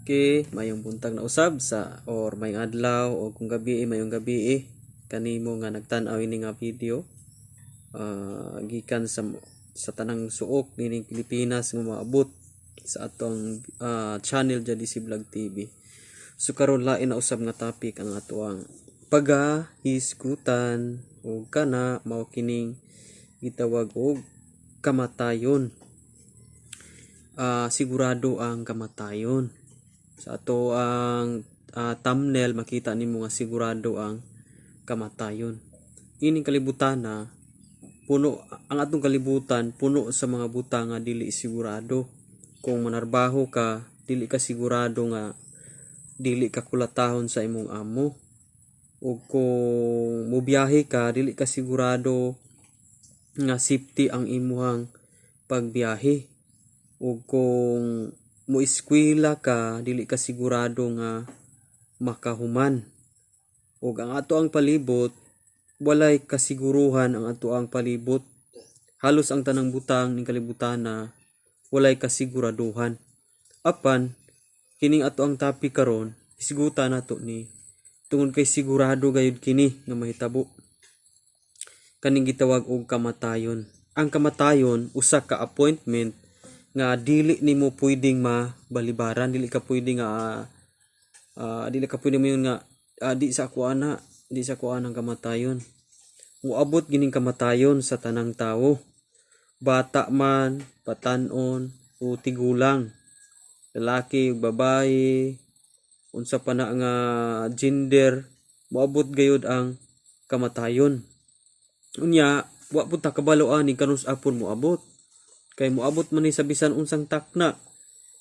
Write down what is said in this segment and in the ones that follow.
Okay, mayong buntag na usab sa or mayong adlaw o kung gabi, mayong gabi kanimo nga nagtan-aw ini nga video gikan sa tanang suok nining Pilipinas nga moabot sa atong channel JDC Vlog TV. So karon, lain na usab nga topic ang atoang pagahisgutan ug kana mao kining gitawag og kamatayon. Sigurado ang kamatayon. Sa ato ang thumbnail, makita nimo nga sigurado ang kamatayon. Ining kalibutan na puno, ang atong kalibutan puno sa mga butang nga dili sigurado. Kung manarbaho ka, dili ka sigurado nga dili ka kulatahon sa imong amo. O kung mobiyahe ka, dili ka sigurado nga safety ang imuhang pagbiyahe. O kung moeskwela ka, dili ka sigurado nga makahuman. Ug ang ato ang palibot, walay kasiguruhan ang ato ang palibot. Halos ang tanang butang ning kalibutan na walay kasiguraduhan. Apan kining ato ang topic karon, hisgutan nato ni tungod kay sigurado gayud kini nga mahitabo. Kaning gitawag og kamatayon. Ang kamatayon usa ka appointment nga dili nimo pwedeng mabalibaran, dili ka pwede nga dili ka pwede moingon nga di sa ako ana, di sa ako ang kamatayon. Moabot gining kamatayon sa tanang tawo. Bata man, batan-on o tigulang, lalaki ug babae, unsa pa na nga gender, moabot gayud ang kamatayon. Unya, wa pud ta kabalo ani kanus-a pud moabot. Kay moabot man ni sa bisan unsang takna.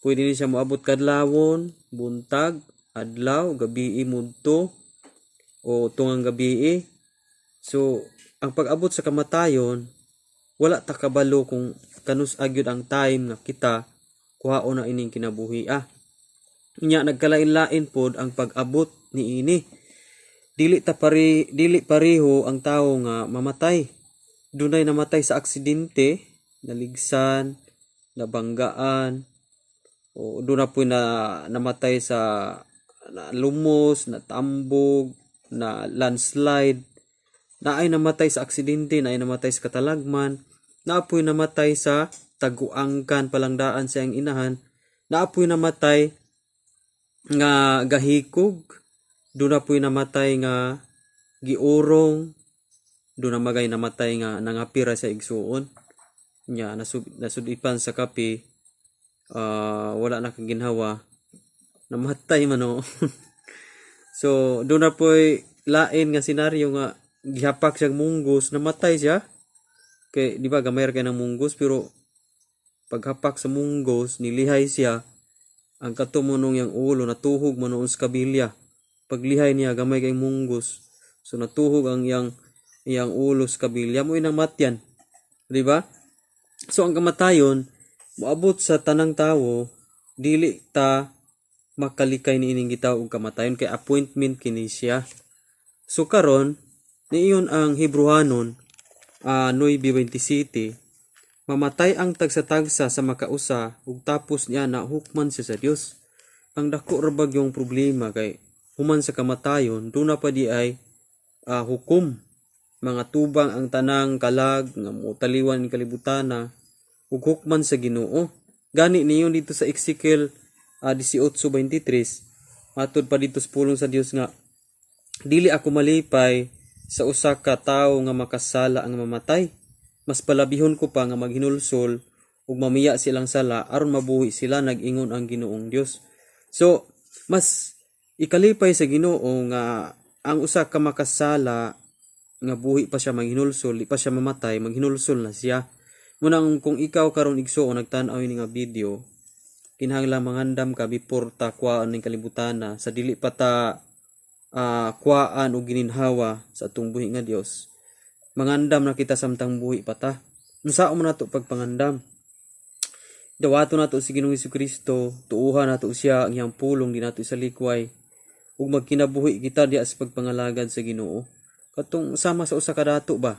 Pwede ni siya moabot kadlawon, buntag, adlaw, gabii, mudto o tungang gabii. So, ang pag-abot sa kamatayon, wala ta kabalo kung kanus-a gyud ang time nga kita kuhaon na ining kinabuhi ah. Unya, nagkalain-lain pod ang pag-abot niini. Dili pareho ang tawo nga mamatay. Dunay namatay sa aksidente, naligsan, nabanggaan, o duna poy na namatay sa na lumos, natambog, na landslide, naay namatay sa aksidente, naay namatay sa katalagman, naa poy namatay sa taguangkan palangdaan sa iyang inahan, naa poy namatay nga gahikog, duna poy namatay nga giurong, duna magay namatay nga nangapira sa igsuon. Nya nasudipan sa kape, wala na kaginhawa, namatay man o. So, duna poy lain nga senaryo nga gihapak siya munggos, namatay siya. Kay di ba gamay ra kay ng munggos, pero paghapak sa munggos nilihay siya, ang kato mo nung yang ulo natuhog man noon sa kabilya. Paglihay niya, gamay kay munggos. So natuhog ang iyang iyang ulo sa kabilya mo inang matyan. Di ba? So ang kamatayon moabot sa tanang tawo, dili ta makalikay niining gitawag og kamatayon kay appointment kini siya. So karon, niiyon ang Hebrehanon 9:27, mamatay ang tagsa-tagsa sa makausa ug tapos niya na hukman siya sa Dios. Ang dako ra bagyong problema kay human sa kamatayon duna pa di ay hukom, mga tubang ang tanang kalag nga motaliwan ni kalibutana ug hukman sa Ginoo. Gani niyon dito sa Ezekiel 18:23, matud pa dito sa pulong sa Dios nga dili ako malipay sa usa ka tawo nga makasala ang mamatay. Mas palabihon ko pa nga maghinulsol ug mamiya silang sala aron mabuhi sila, nag-ingon ang Ginoong Dios. So, mas ikalipay sa Ginoo nga ang usa ka makasala nga buhi pa siya maghinulsol, di pa siya mamatay, maghinulsol na siya. Munang kung ikaw karon, igsuon, nagtan-aw ini nga video, kinahanglan mangandam ka before ta kuhaan ning kalibutan na sa dili pa ta kuhaan og gininhawa sa atong buhi nga Dios. Mangandam na kita samtang buhi pa ta. Unsaon man nato pagpangandam? Dawato nato si Ginoong Kristo, tuuhan nato siya, ang iyang pulong di nato isalikway ug magkinabuhi kita diha sa pagpangalagad sa Ginoo. Katong sama sa usa ka dato ba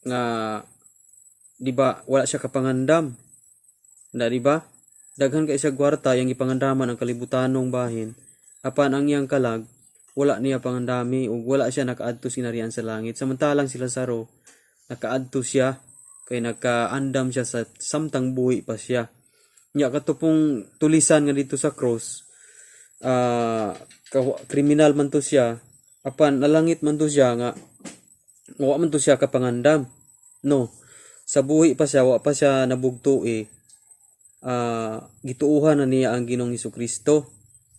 nga di ba wala siya kapangandam na, di ba? Daghan kay siya kwarta, iyang gipangandaman ang kalibutanong bahin, apan ang iyang kalag wala niya pangandami ug wala siya nakaadto sa gingharian sa langit. Samantalang si Lazaro, nakaadto siya kay nakaandam siya sa samtang buhi pa siya. Nya kato pong tulisan nga dito sa cross, kriminal man to siya, apan nalangit man to siya nga wa man to siya kapangandam, no? Sa buhi pa siya, wa pa siya nabugto eh, gituuhan na niya ang Ginoong Kristo.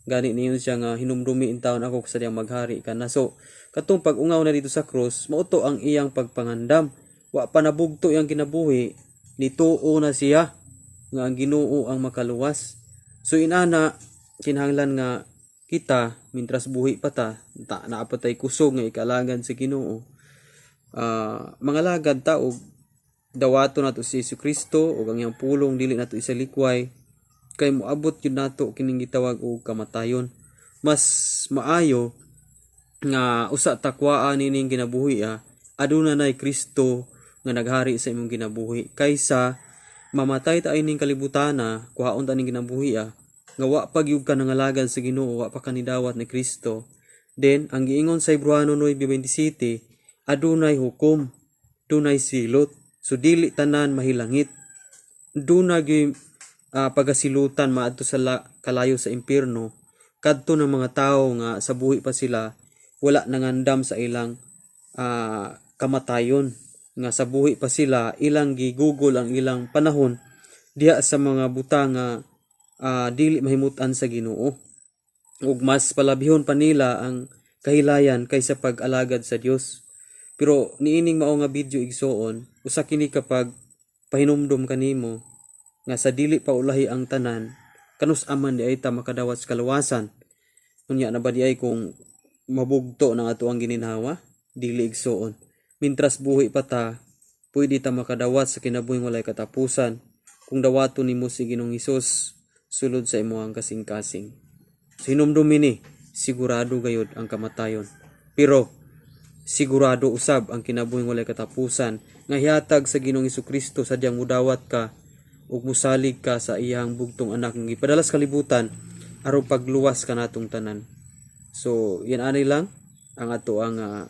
Gani niyon siya nga, "Hinumdumi intawon ako sa diyang maghari ka na." So katong pag-ungaw na dito sa cross, mao to ang iyang pagpangandam. Wa pa nabugto iyang kinabuhi, nituo na siya nga ang Ginoo ang makaluwas. So inana kinahanglan nga kita, mintras buhi pa ta, naa pa tay kusog nga ikalagad sa Ginoo, mangalagad ta og dawato nato si Jesu Kristo ug ang iyang pulong, dili nato isalikway, kay moabot gyud nato kining gitawag og kamatayon. Mas maayo nga usa ta kuhaa nining kinabuhi, aduna nay Kristo nga naghari sa imong kinabuhi, kaysa mamatay ta ining kalibutana, kuhaon ta ning kinabuhi nga wa pa gyud ka nangalagad sa Ginoo, wa pa ka nidawat ni Kristo. Then ang giingon sa Hebreano 9:27, adunay hukom, dunay silot. So dili tanan mahilangit. Duna gyud pagasilutan maadto sa kalayo sa impierno kadto ng mga tawo nga sa buhi pa sila wala nangandam sa ilang kamatayon, nga sa buhi pa sila ilang gigugol ang ilang panahon diha sa mga butang nga dili mahimutan sa Ginoo ug mas palabihon pa nila ang kahilayan kaysa pag-alagad sa Dios. Pero niining mao nga video, igsoon, usa kini kapag pahinumdom kanimo nga sa dili pa ulahi ang tanan, kanus-a man diay ta makadawat sa kaluwasan? Unya na ba diay kung mabugto ng ato ang gininhawa? Dili, igsoon. Mintras buhi pa ta, pwede ta makadawat sa kinabuhing walay katapusan kung dawaton nimo si Ginoong Hesus sulod sa imong kasing-kasing. So hinumdumi ni, sigurado gayud ang kamatayon. Pero sigurado usab ang kinabuhing walay katapusan nga hihatag sa Ginoong Kristo sa diyang mudawat ka ug musalig ka sa iyang bugtong anak nga gipadala sa kalibutan aron pagluwas kanatong tanan. So yan ani lang ang ato ang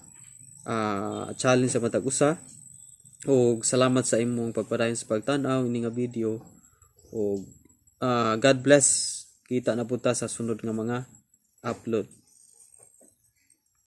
challenge sa matag usa ug salamat sa imong pagpadayon sa pagtan-aw ini nga video ug God bless. Kita na pud ta sa sunod nga mga upload.